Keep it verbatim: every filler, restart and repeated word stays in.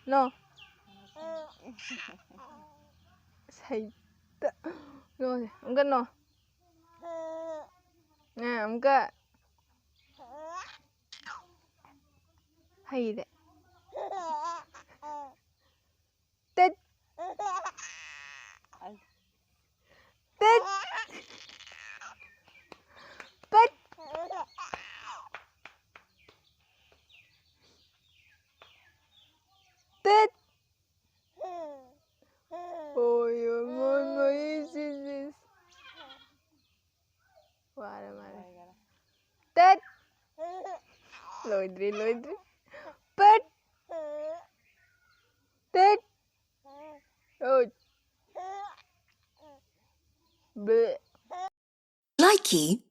No. ꯍꯩꯇ꯫ No ꯁꯦ꯫ ꯑꯃꯨꯛꯀ no. ꯑ, ꯑꯃꯨꯛꯀ꯫ ꯍꯩꯔꯦ꯫ ꯇꯠ꯫ ꯇꯠ꯫ ꯄꯠ꯫ ꯇꯠ꯫ ꯑꯣꯏ, ꯑꯣꯏ, ꯃꯣꯏ, ꯃꯣꯏ, ꯏꯁ, ꯏꯁ, ꯏꯁ꯫ ꯋꯥꯔꯦ, ꯋꯥꯔꯦ꯫ ꯇꯠ꯫ ꯂꯣꯏꯗ꯭ꯔꯤ, ꯂꯣꯏꯗ꯭ꯔꯤ꯫ ꯄꯠ꯫ ꯇꯠ꯫ ꯑꯣꯏ꯫ ꯕꯦ꯫ Likey.